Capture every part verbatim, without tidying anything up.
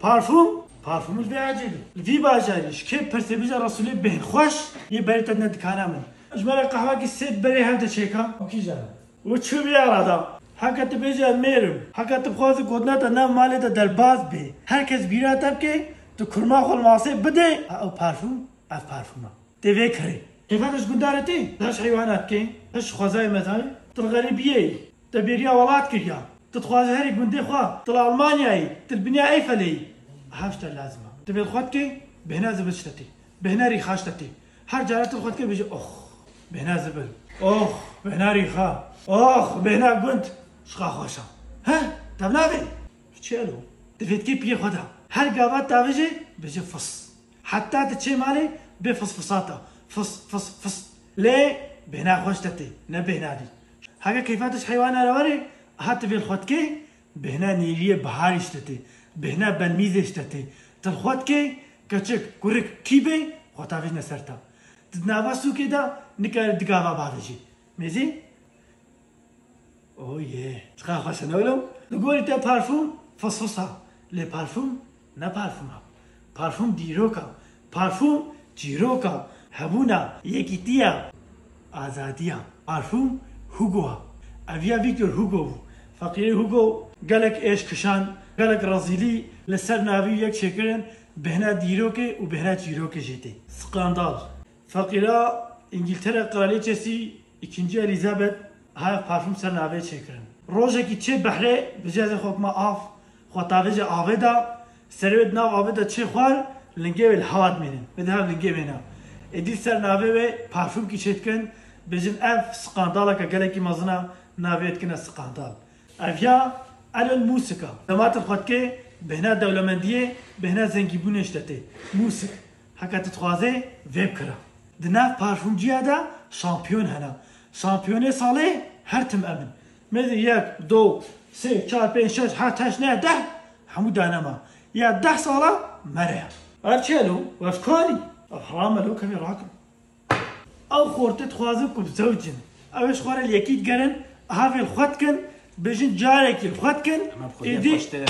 Parfûm? Parfûm li vê ecêbî. Li vî bajarî ji kê pirsê bije Resûlê bêhn xweş, yê berê te ne dikana min. Ji me re qehwekî sêd berê hev de çêka. Okî jana. Û çi vê ara da? Heke tu bêjî ez mêr im. Heke tu bixwazî gotina te nav malê de derbaz bê. Her kes bîra te bike, tu kurma xwe li masê bidê. Ha, ew parfûm, ev parfûm e. Tê vê kirê. Kêfa te ji gundar e tê? Te ji heywana dikê? Te ji xwezayê mezayê? Tu li xerîbiyê yî. Te bêriya welat kiriya. Tu dixwazî herî gundê xwe. Tu li Almanyayê yî. Tu li biniya Eyfelê yî. Ev ji te lazim e. Tu vê li xwe dikê? Bêhna zibil ji te tê. Bêhna rîxa ji te tê. Her cara tu li xwe dikê bêjî, ox, bêhna zibil. Ox, bêhna rîxa. Ox, bêhna gund. Çiqa xweş e. He? Te bi navê? Çi elo? Divê dikê piyê xwe de. Her gava tavêjê bêje fis. Heta tu çê malê bê fisfisata. Fis, fis, fis. Lê bêhna xwe ji te tê, ne bêhna dî. Heke keyfa tu ji heywana re were, ha tu vê li xwe dikê, bêhna nêriyê biharî ji te tê. Bêhna benmîzê ji te tê. Tu li xwe dikê, keçik, kurik, kî bê, xwe tavêjne ser te. Tu di nava sûkê de nikare di gava bavêjî. Mêzî? Oh yeah. Çiqa xweş e, ne wilo? Li gorî te parfûm fisfis e. Lê parfûm ne parfûm e. Parfûm dîrok e. Parfûm çîrok e. Hebûn e. Yekîtî ye. Azadî ye. Parfûm Hugo e. Ev ya Victor Hugo bû. Feqîrê Hugo gelek êş kişand, gelek rezîlî li ser navî yek çêkirin, bêhna dîrokê û bêhna çîrokê jê tê. Skandal. Feqîra Îngîltere Kralîçesî Îkinci Elîzabet ha ev parfûm ser navê çêkirin. Rojekî çê behrê, bijêze xwe kima av, xwe tavêje avê de, serê wê di nav avê de çê xwar, lingê wê li hewa dimêne. Wê di hev lingê mêne. Êdî ser navê wê parfûmkî çêdikin, bêjin ev skandaleke gelekî mezin e, navê wê dikine skandal. Ev ya Elon Musk e. Dema tu xwe dikê bêhna dewlemendiyê, bêhna zengîbûnê ji te tê. Musk. Heke tu dixwazê vê bikira. Di nav parfûmciya de şampiyon hene. Şampiyonê salê her tim em in. Mêzî yek, do, sê, çar, pênc, şeş, heft, heşt, neh, deh, hemû danema. Ya deh sala mere ye. Ev çi ye lo? Ev karî? Ev heram e lo, kevê rakim. Ew xortê dixwazin ku bizewicin. Ew ê ji xwe re li yekî digerin, eha vê li xwe dikin, bêjin carekî li xwe dikin, Ama bi xwediyê êdî xweştir e lo.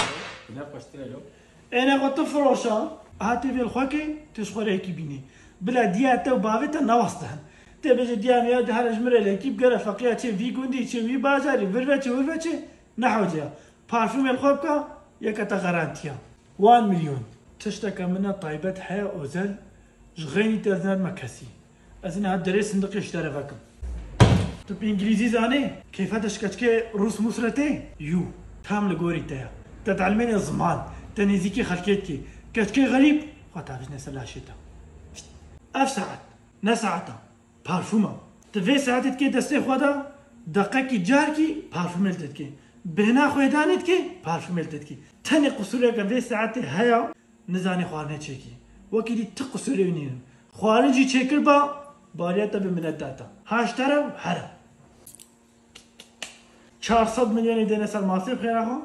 Bi ne xweştir e lo. Êne xwe tu firoşa, eha tê vê li xwe kê, tê ji xwe re yekî bînê. Bila diya te û bavê te newestihn. Tê bêje diya me ya di here ji min re li yekî bigere feqîya çê vî gundî, çê wî bajarî, vir ve çê, wir ve çê, ne hewce ya. Parfûmê li xwe bike, yeke te garantiya. Wan milyon. Tişteke min a taybet heye, ozel, ji xeynî te ez nedime kesî. Ez ê niha derê sindiqê ji te re vekim. Tu bi îngilîzî zanê? Keyfa te ji keçikê rûs mûs re tê? Yû. Tam li gorî te ye. Te dielimêne ziman. Te nêzîkî xelkê dikî. Keçikê xerîb, xwe tavêjne ser laşê te. Ev saet, ne saeta. Parfûma. Tu vê saetê dikê destê xwe de, deqekî carkî parfûmê li te dikê. Bêhna xwêdanê dikê, parfûmê li te dikê. Tenê qisûreke vê saetê heye, nizanê xwarinê çêkî. Wekî dî ti qisûrê wî nînin. Xwarin jî çêkir ba, bariya te bi minet data. Ha ji te re û here. Çar sed milyonê dêne ser masê bi xêra xwe.